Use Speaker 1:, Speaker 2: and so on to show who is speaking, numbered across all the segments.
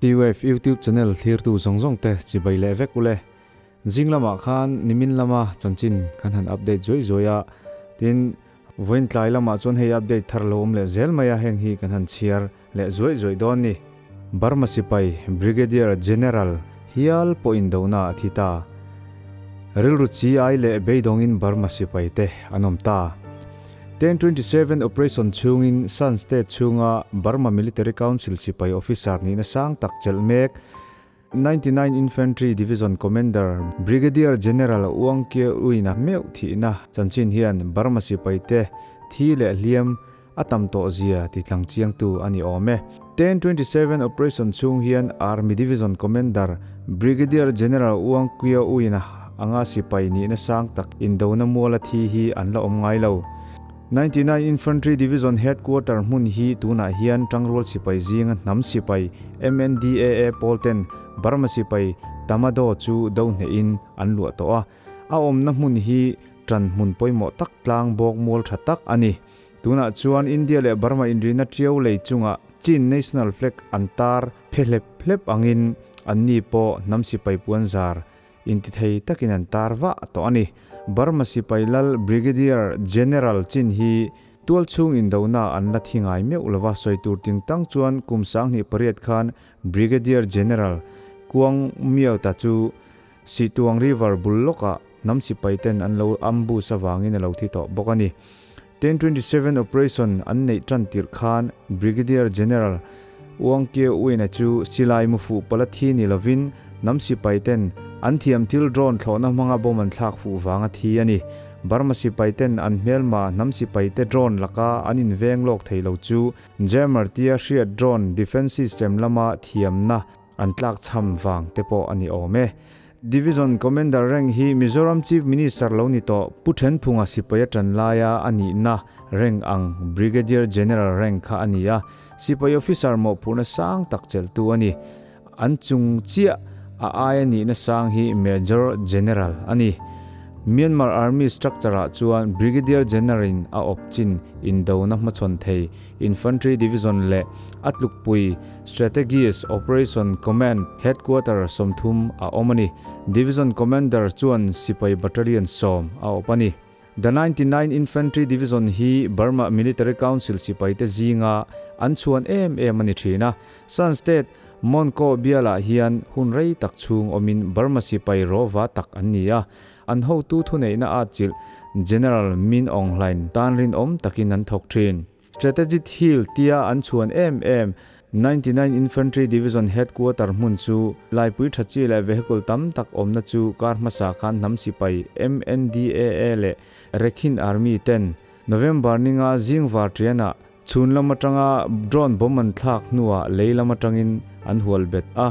Speaker 1: TUF YouTube channel thlirtu zawng zawng te chibai leh vek ule. Zing lamah khan nimin lama chanchin kan han update zuai zuai a, tin vawiin tlai lamah chuan hei update thar lo awm leh zel mai a, heng hi kan han chhiar leh zuai zuai dawn ni. Burma sipai Brigadier General hial pawh indona a thi ta. Rilru chi ai leh beidawngin Burma sipai te an awm ta. 1027 operation chhungin Shan State chhunga Burma Military Council sipai officer nihna sang tak chelh mek 99 Infantry Division Commander Brigadier General Uang Kyaw Uina meuh thihna chanchin hian Burma sipaite thi leh hliam a tam tawh zia ti tlang chiangtu a ni awm e. 1027 operation chhung hian Army Division Commander Brigadier General Uang Kyaw Uina anga sipai nihna sang tak indona muala thi hi an la awm ngai lo. 99 Infantry Division Headquarter hmun hi tunah hian Tangrual sipai zinga hnam sipai MNDAA pawl ten Burma sipai Tamadaw chu do hnehin an luah tawh a. A awmna hmun hi tan hmun pawimawh tak tlang bawk mual tha tak a ni. Tunah chuan India leh Burma inrina tiau lei chungah Chin National Flag an tar phe hlep hlep angin anni pawh hnam sipai puanzar Intithei takin an tar vah tawh a ni. Burma sipai lal Brigadier General Chin hi tualchhung indona an la thi ngai meuh lova sawi tur ting tang chuan kum 28 khan Brigadier General Kuang Miauta chu Situang River bul lawkah hnam sipai ten an lo ambush avangin a lo thi tawh bawk a ni. 1027 operation an neih tan tirh khan Brigadier General Uang Kyaw Win-a chu silai mufuh pala thi ni lovin hnam sipai ten an thiam thil drone thlawhna hmanga bomb an thlak fuh vanga thi a ni. Burma sipai ten an hmelma hnam sipai te drone laka an inveng lawk thei lo chu Jammer tia hriat drone defence system lama thiamna an tlak chham vang te pawh a ni awm e. Division Commander rank hi Mizoram Chief Minister lo ni tawh Pu Thenphunga sipai a tan laia a nihna rank ang Brigadier General rank kha a ni a, sipai officer mawhphurhna sang tak chelhtu a ni. An chung chiah a aia nihna sang hi Major General a ni. Myanmar Army structure-ah chuan Brigadier General-in a awp chin indona hmachhawn thei Infantry Division leh a tlukpui Strategies Operation Command Headquarter 30 a awm a ni. Division Commander chuan sipai battalion 10 a awp a ni. The 99 Infantry Division hi Burma Military Council sipaite zinga an chhuan em em a ni thin a. Shan State, Mon Ko bialah hian hun rei tak chhung awmin Burma sipai rawva tak an ni a. An hotu thuneihna a chilh General Min Aung Hlaing tan rinawm takin an thawk thin. Strategic Hill tia an chhuan em em 99 Infantry Division Headquarter hmun chu laipui tha chi leh vehicle tam tak awmna chu kar hmasa khan hnam sipai MNDAA leh Rakhine Army ten November ninga zing var tianah chhun lam atanga drone bomb an thlak hnuah lei lam atangin an hual bet a.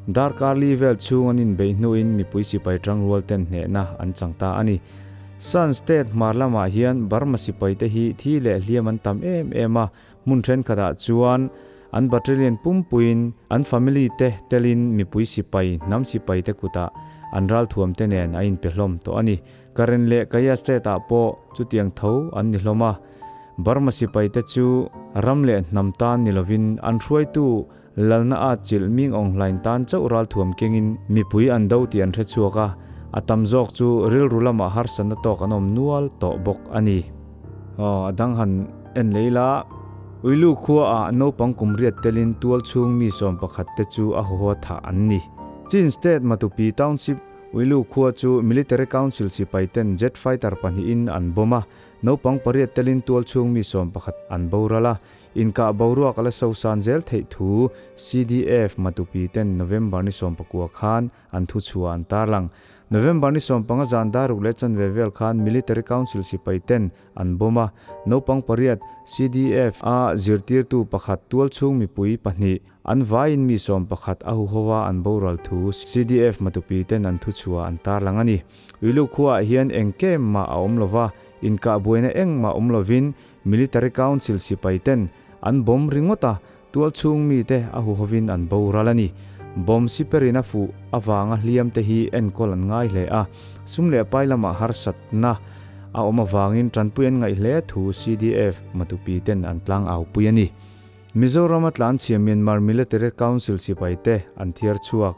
Speaker 1: Darkar li vel chhung an inbeih hnuin mipui sipai tangrual ten hnehna an chang ta a ni. Shan State hmar lamah hian Burma sipai te hi thi leh hliam an tam em em a, hmun thenkhatah chuan an battalion pumpuiin an family te telin mipui sipai, hnam sipai te kutah an ralthuam te nen a inpe hlawm tawh a ni. Karen leh Kaya State ah pawh chutiang tho an ni hlawm a, Burma sipai te chu ram leh hnam tan ni lovin an hruaitu Lalna a chilh Ming Aung Hlaing tan chauh ralthuam kengin mipui an do tih an hre chhuak a, a tam zawk chu rilru lamah harsatna tawk an awm nual tawh bawk a ni. Aw, a dang han en leh ila. Uilu khua ah naupang kum riat telin tual chhung mi 11 te chu a hawhaw thah an ni. Chin State Matupi Township Uilu khua chu Military Council sipai ten jet fighter pahnihin an bomb a, naupang pariat telin tual chhung mi 11 an boral a, Inkah boruak a la sosan zel theih thu CDF Matupi ten November ni 19 khan an thu chhuah an tarlang. November ni 15 zan daruk leh chanve vel khan Military Council sipai ten an bomb a, naupang pariat CDF a zirtirtu pakhat tualchhung mipui pahnih an vaiin mi 11 a huho a an boral thu CDF Matupi ten an thu chhuah an tarlang a ni. Uilu khuaah hian engkem mah a awm lova, inkah buaina engmah awm lovin Military Council sipai ten an bomb ringawt a, tualchhung mite a huhovin an boral a ni. Bomb siperin a fuh avanga hliam te hi enkawl an ngai hle a, sum leh pai lamah harsatna a awm avangin tanpui an ngaih hle thu CDF Matupi ten an tlang au pui a ni. Mizoram a tlanchhia Myanmar Military Council sipaite an thiar chhuak.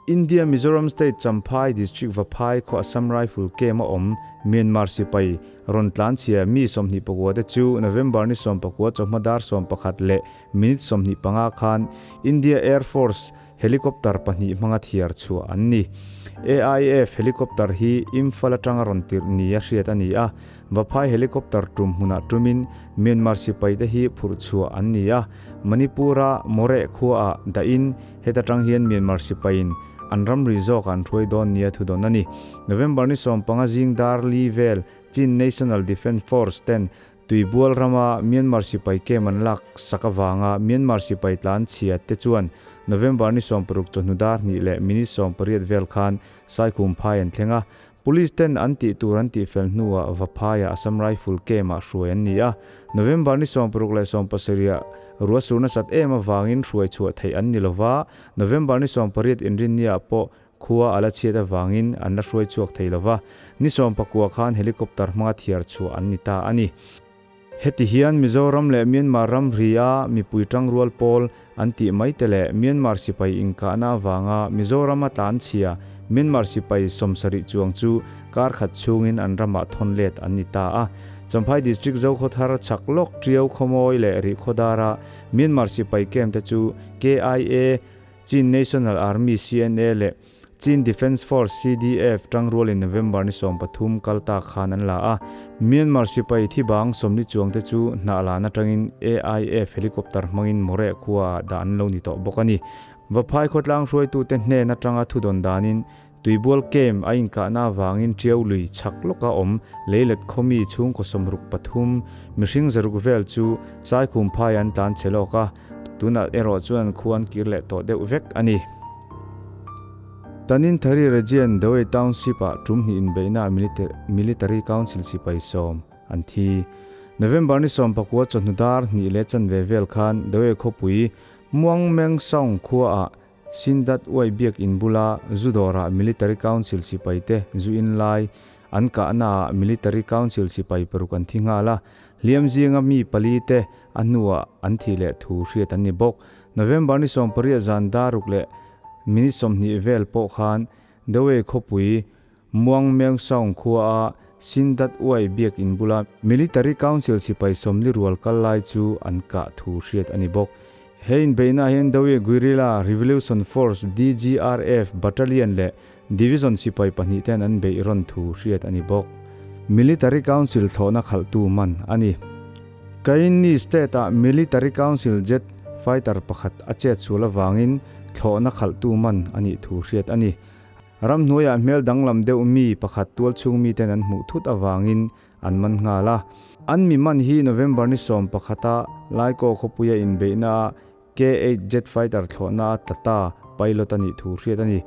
Speaker 1: India Mizoram State Champhai District Vaphai khaw Assam Rifle Camp a awm Myanmar sipai rawn tlanchhia mi 24 te chu November ni 19 chawhma dar 11 leh minute 25 khan India Air Force Helicopter pahnih hmanga thiar chhuah an ni. AIF helicopter hi Imphal atanga rawn tirh ni a hriat a ni a, Vaphai helicopter tum hmunah tumin Myanmar sipaite hi phurh chhuah an ni a, Manipur-a Moreh khuaah dahin heta tang hian Myanmar sipaiin an ramri zawkah an hruai dawn nia thudawn a ni. November ni 15 zing dar li vel Chin National Defence Force ten Tuibual rama Myanmar sipai kem an lak sak avanga Myanmar sipai tlan chhia te chuan November ni 16 chawhnu dar hnih leh minute 18 vel khan Saikhum phai an thleng a, Police ten an tih tur an tih fel hnuah Vaphaiah Assam Rifle camp ah hruai an ni a, November ni 16 leh 17 ah ruahsur nasat em avangin hruai chhuah theih an ni lova, November ni 18 inrinniah pawh Khua a la chhiat avangin an la hruai chhuak thei lo va, ni 19 khan helicopter hmanga thiar chhuah an ni ta a ni. Heti hian Mizoram leh Myanmar ramri a mipui tangrual pawl an tih mai te leh Myanmar sipai inkahna avanga Mizoram a tlanchhia Myanmar sipai 70 chuang chu kar khat chhungin an ramah thawn let an ni ta a. Champhai District Zokhawthar chhak lawk Tiau Khawmawi leh Rihkhawdara Myanmar sipai camp te chu KIA Chin National Army, CNA, leh Chin Defence Force, CDF, tangrualin November ni 13 kal ta khan an la a. Myanmar sipai thi bang 40 chuang te chu hnah lan atangin AIF helicopter hmangin Moreh khua ah dah an lo ni tawh bawk a ni. Vaphai khawtlang hruaitute hnen atanga thudawn danin Tuibual Camp a inkahna avangin Tiau lui chhak lawka awm leilet khawmi chhungkaw 63 mihring 600 vel chu Saikhum phai an tlan chhe lawk a, tunah erawh chuan khua an kir leh tawh deuh vek a ni. Tanin Thari Region Dawei Township ah tum hnih inbeihna Military Council sipai 10 an thi. November ni 19 chawhnu dar hnih leh chanve vel khan Dawei khawpui Muang Meng Saung khua ah Sindat uai biak in bula zu dawrah Military Council sipai te zu in lai an kahnaah Military Council sipai paruk an thi nghal a, hliam zinga mi pali te a hnuah an thih leh thu hriat an ni bawk. November ni 18 zan daruk leh minute 20 vel pawh khan Dawei khawpui Muang Meng Saung khua a Sindat uai biak in bula Military Council sipai 40 rual kal lai chu an kah thu hriat a ni bawk. He inbeihna hian Dawei Guerrilla Revolution Force, DGRF, Battalion leh Division sipai pahnih ten an beih rawn thu hriat a ni bawk. Military Council thlawhna khalhtu man a ni. Kainni State-ah Military Council jet fighter pakhat a chet sual avangin thlawhna khalhtu man a nih thu hriat a ni. Ramhnuaiah hmel danglam deuh mi pakhat tualchhung miten an hmuh thut avangin an man nghal a. An mi man hi November ni 11 a Laikaw khawpuia inbeihna a K-8 jet fighter thlawhna a tla ta pilot a nih thu hriat a ni.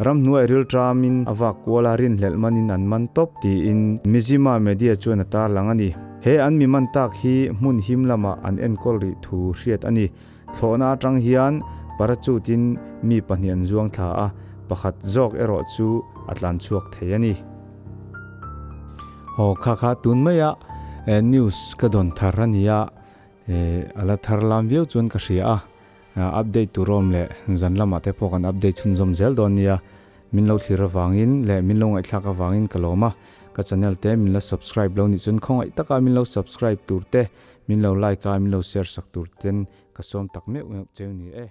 Speaker 1: Ramhnuai rilṭamin a vak kual a rinhlelh manin an man tawp tiin Mizzima media chuan a tarlang a ni. He an mi man tak hi hmun him lamah an enkawl rih thu hriat a ni. Thlawhna atang hian parachute in mi pahnih an zuang thla a, pakhat zawk erawh chu a tlan chhuak thei a ni. Aw kha kha tun maia news ka dawn thar a ni a, a la thar lam viau chuan ka hria a, update tur awm leh zan lamah te pawh kan update chhunzawm zel dawn nia, min lo thlir avangin leh min lo ngaihthlak avangin ka lawm a, ka channel te min la subscribe lo nih chuan khawngaih taka min lo subscribe tur te, min lo like a min lo share sak tur ten ka sawm tak meuh meuh cheu ni e.